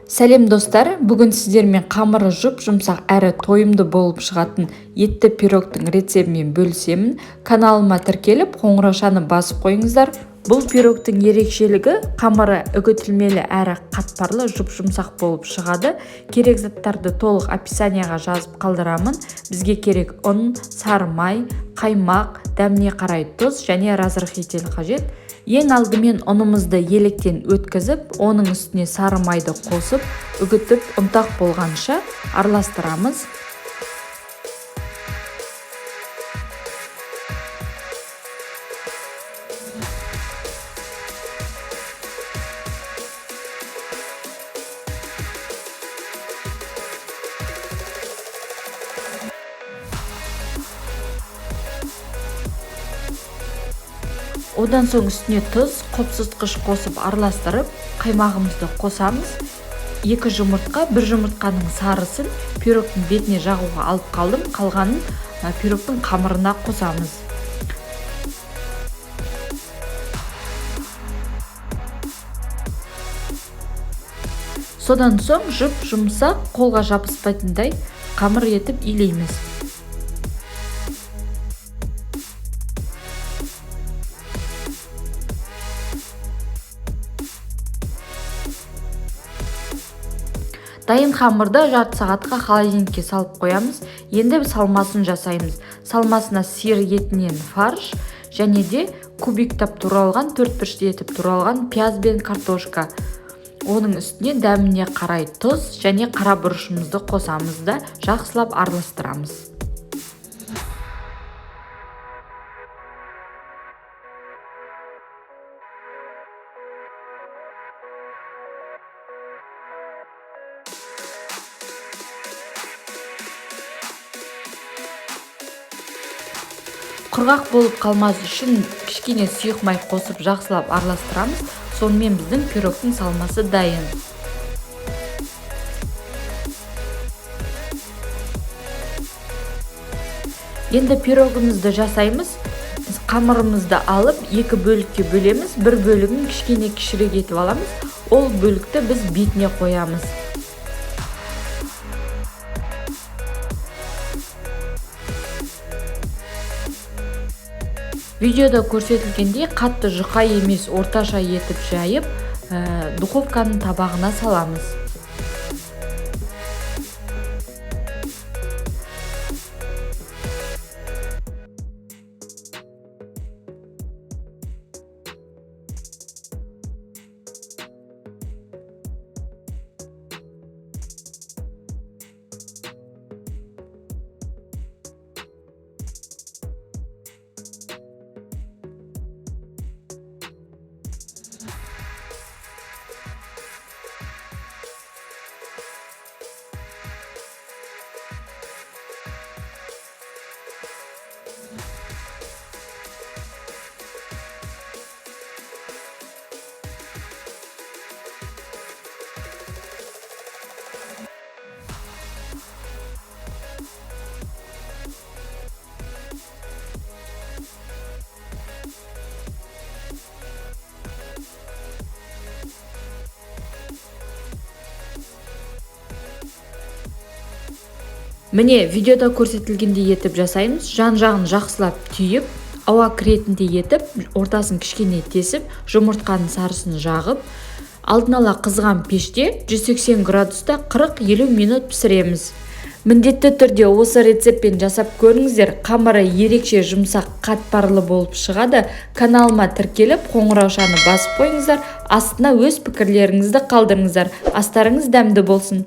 Сәлем, достар! Бүгін сіздермен қамыры жұп-жұмсақ әрі тойымды болып шығатын етті пирогтың рецебімен бөлісемін. Каналыма тіркеліп, қоңыраушаны басып қойыңыздар. Бұл пирогтың ерекшелігі: қамыры үгітілмелі әрі қатпарлы, жұп-жұмсақ болып шығады. Керек заттарды толық описанияға жазып қалдырамын. Бізге керек: ұн, сары май, қаймақ, дәміне қарай тұз және разрыхлитель қажет. Ең алдымен ұнымызды електен өткізіп, оның үстіне сары майды қосып, үгітіп, ұнтақ болғанша араластырамыз. Одан соң үстіне тұз, қопсытқыш қосып араластырып, қаймағымызды қосамыз. Екі жұмыртқа, бір жұмыртқаның сарысын пирогтың бетіне жағуға алып қалдым, қалғанын пирогтың қамырына қосамыз. Содан соң жұп жұмсақ, қолға жабыспайтындай қамыр етіп илейміз. Дайын қамырды жарты сағатқа холодильникке салып қоямыз. Енді салмасын жасаймыз. Салмасына сиыр етінен фарш және де кубиктап туралған, төрт бұрышты етіп туралған пияз бен картошка, оның үстіне дәміне қарай тұз және қара бұрышымызды қосамыз да, жақсылап араластырамыз. Құрғақ болып қалмас үшін кішкене сұйық май қосып, жақсылап араластырамыз. Сонымен біздің пирогтың салмасы дайын. Енді пирогымызды жасаймыз. Қамырымызды алып, екі бөлікке бөлеміз. Бір бөлігін кішкене кішірек етіп аламыз, ол бөлікті біз бетіне қоямыз. Видеода көрсетілгендей қатты жұқа емес, орташа етіп жайып, духовканың табағына саламыз. Міне, видеода көрсетілгендей етіп жасаймыз. Жан жағын жақсылап түйіп, ауа кіретіндей етіп, ортасын кішкене тесіп, жұмыртқаның сарысын жағып, алдын ала қызған пеште 180 градуста 40-50 минут пісіреміз. Міндетті түрде осы рецептпен жасап көріңіздер. Қамыры ерекше жұмсақ, қатпарлы болып шығады. Каналыма тіркеліп, қоңыраушаны басып қойыңыздар. Астына өз пікірлеріңізді қалдырыңыздар. Астарыңыз дәмді болсын!